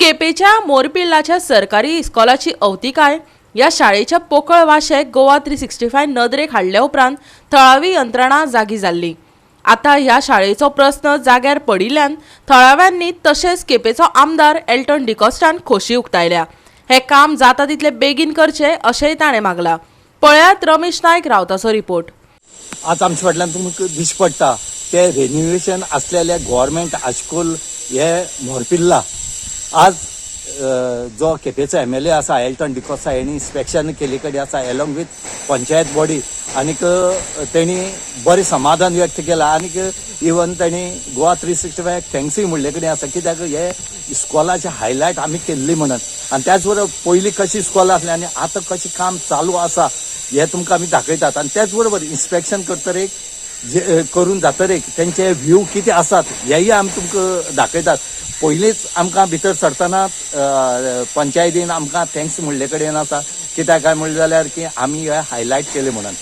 केपेच्या मोरपिल्लाच्या सरकारी इस्कॉलाची अवतिकाय ह्या शाळेच्या पोकळ वाशे गोवा 365 नदरेक हाडल्या उपरांत थळावी यंत्रणा जागी जाल्ली. आतां ह्या शाळेचो प्रस्न जाग्यार पडिल्ल्यान थळाव्यांनी तशेंच केपेचो आमदार एल्टन डिकॉस्टान खोशी उक्तायल्या. हें काम जाता तितले बेगीन करचें अशेंय ताणें मागलां. पळयात रमेश नायक रावताचो रिपोर्ट. आज आमच्या फाटल्यान तुमकां दिश्टी पडटा ते रेनिवेशन असलेले गव्हर्मेंट हायस्कूल हे मोरपिल्ला. आज जो केपेचो एमएलए आसा एल्टन डिकोस्ता हेणी इन्स्पेक्शन केल्ले कडेन आसा एलॉंग विथ पंचायत बॉडी आनीक तेणी बरें समाधान व्यक्त केलां आनीक इवन तेणी गोवा 365 थँक्सूय म्हणले कडेन आसा, कित्याक हे इस्कॉलाचे हायलायट आमी केल्ली म्हणून. आनी त्याच बरोबर पयलीं कशी इस्कॉल आसलें आनी आतां कशें काम चालू आसा हे तुमकां आमी दाखयतात. आनी त्याच बरोबर इन्स्पेक्शन करतरेक जे करून जातरेक तेंचे व्यू कितें आसात हेय आमी तुमकां दाखयतात. पयलींच आमकां भितर सरतना पंचायतीन आमकां thanks म्हणले कडेन आसा, कित्याक काय म्हणलें जाल्यार की आमी हे हायलायट केले म्हणून.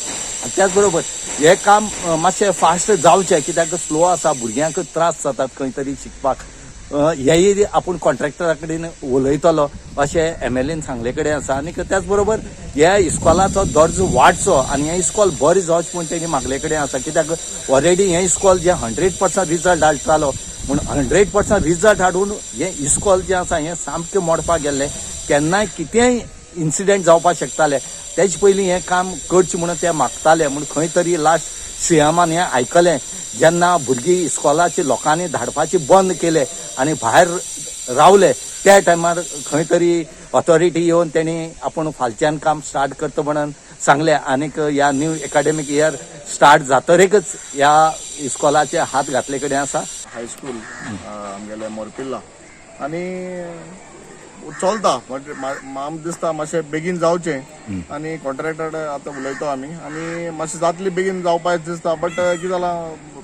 आनी त्याच बरोबर हें काम मातशें फास्ट जावचें, कित्याक स्लो आसा, भुरग्यांक त्रास जातात खंय तरी शिकपाक. हेय आपूण कॉन्ट्रॅक्टरा कडेन उलयतलो अशें एमएलएन सांगले कडेन आसा. आनी त्याच बरोबर ह्या इस्कॉलाचो दर्जो वाडचो आनी हें इस्कॉल बरें जावचें म्हूण तेणी मागले कडेन आसा, कित्याक ऑलरेडी हें इस्कॉल जें 100% रिजल्ट हाडटालो म्हूण 100% रिजल्ट हाडून हें इस्कॉल जें आसा हें सामकें मोडपाक गेल्लें. केन्नाय कितेंय इन्सिडंट जावपाक शकताले. तेजे पयलीं हें काम करचें म्हणून ते मागताले. म्हूण खंय तरी लास्ट सीएमान हें आयकलें, जेन्ना भुरगीं इस्कॉलाची लोकांनी धाडपाची बंद केले आनी भायर रावले त्या टायमार खंय तरी ऑथॉरिटी येवन तेणी आपूण फालच्यान काम स्टार्ट करता म्हणून सांगलें. आनीक ह्या न्यू एकाडेमीक इयर स्टार्ट जातरेकच ह्या इस्कॉलाचे हात घातले कडेन आसा. हायस्कूल आमगेले मोरपिल्ला आनी चलता, बट आमकां दिसता मातशें बेगीन जावचें आनी कॉन्ट्रॅक्टर आतां उलयतो आमी आनी मातशें जातली बेगीन जावपाक दिसता. बट कितें जालां,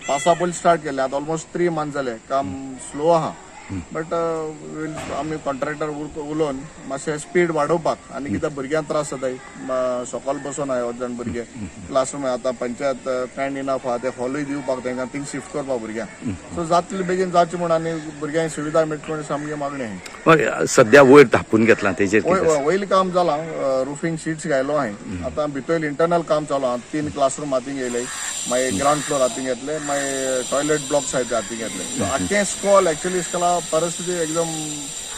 पासा पयलीं स्टार्ट केलें, आतां ऑलमोस्ट 3 मंथ जाले, काम स्लो आहा. बट आमी कॉन्ट्रॅक्टर उलोवन मातशें स्पीड वाडोवपाक आनी कित्याक भुरग्यांक त्रास जाताय, सकाळ बसून आहा जाण भुरगे क्लासरूम. आतां पंचायत कांयड इनफ आहा, ते हॉलूय दिवपाक तांकां, थिंग शिफ्ट करपाक भुरग्यांक. सो जातली बेगीन जावचें म्हूण आनी भुरग्यांक सुविधा मेळटली म्हूण सामकी मागणी आहा. सध्या वयर धापून घेतला तेजेर कितें आसा? वयलें काम जालां, रुफिंग शीट्स घायलो हांवें. आतां भितर इंटरनल काम चालू आहा. तीन क्लासरूम हातीन घेयले, मागीर ग्रावंड फ्लोर हातीन घेतले, मागीर टॉयलेट ब्लॉक्स आहाय ते हातीन घेतले. सो आख्खें स्कॉल, एक्चुअली इस्कॉला परिस्थिती एकदम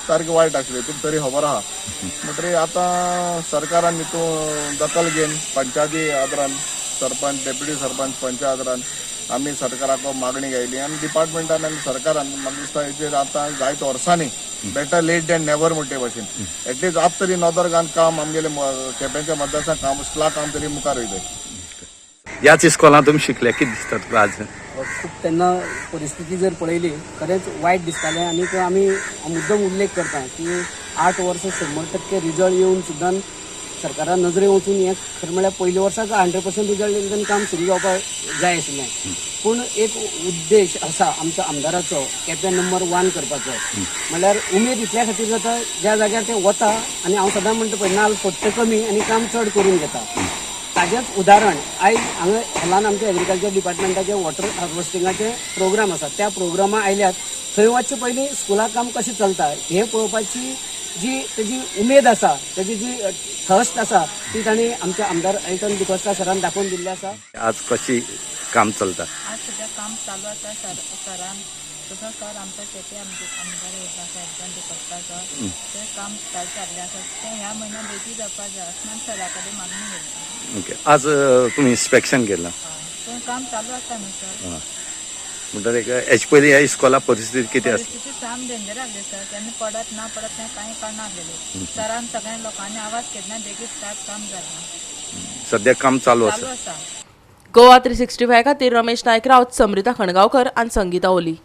सारकी वायट आसली, तुमकां तरी खबर आहा. म्हणटरी आतां सरकारान हितून दखल घेवन पंचायती आदारान, सरपंच, डेप्युटी सरपंच, पंचायत आदारान आमी सरकाराक मागणी घायली आनी डिपार्टमेंटान आनी सरकारान म्हाका दिसता हेचेर आतां जायते वर्सांनी बेटर लेट दॅन नेवर म्हणटे भाशेन एटलिस्ट आत तरी नदर घालून काम आमगेले केपेंच्या मतदारसंघ काम स्कुला काम तरी मुखार वयतले. ह्याच इस्कॉलांत तुमी शिकले, कितें दिसता तुका आज? खूब तेन्ना परिस्थिती जर पळयली, खरेंच वायट दिसतालें. आनीक आमी मुद्दम उल्लेख करता की 8 वर्सां 100% रिजल्ट येवन सुद्दां सरकारान नजरे वचून हें खरें म्हळ्यार पयल्या वर्साक 100% रिजल्ट येवन तेन्ना काम सुरू जावपाक जाय आशिल्लें. पूण एक उद्देश आसा आमच्या आमदाराचो, केपें नंबर वन करपाचो. म्हणल्यार उमेद इतल्या खातीर जाता, ज्या जाग्यार ते वता आनी हांव सदां म्हणटा पळय, नाल फोडटा कमी आनी काम चड करून घेता. ताजेंच उदाहरण, आयज हांगा हॉलान आमच्या एग्रीकल्चर डिपार्टमेंटाचे वॉटर हार्वेस्टिंगाचे प्रोग्राम आसा. त्या प्रोग्रामा आयल्यात, थंय वचचे पयलीं स्कुलाक काम कशें चलता हें पळोवपाची जी तेजी उमेद आसा, तेजी जी थर्स्ट आसा, ती तांणी आमच्या आमदार एल्टन डिकोस्टा सरान दाखोवन दिल्ली आसा. आज कशी काम चलता? आज सध्या काम चालू आसा. सर, सरान तसो सर आमचो केपें आमचे आमदार येता आसा एल्टन डिकोस्टा सर, तें काम स्टार्ट जाल्लें आसा. तें ह्या म्हयन्या बेगीन जावपाक जाय अशें आमी सरा कडेन मागणी करता. ओके, आज तुमी इन्स्पेक्शन केलां? हय, तें काम चालू आसा न्हू सर. म्हणटर एक हेचे पयलीं ह्या इस्कॉला परिस्थिती कितें आसा? परिस्थिती साम डेंजर आसली सर. केन्ना पडत ना पडत तें कांय कळनासलेलें. सरान सगळ्या लोकांनी आवाज केन्ना बेगीन स्टार्ट काम जालें. सध्या काम चालू चालू आसा? आसा. गोवा 365 खातीर रमेश नायक राऊत, समृता खणगांवकर आनी संगीता ओली.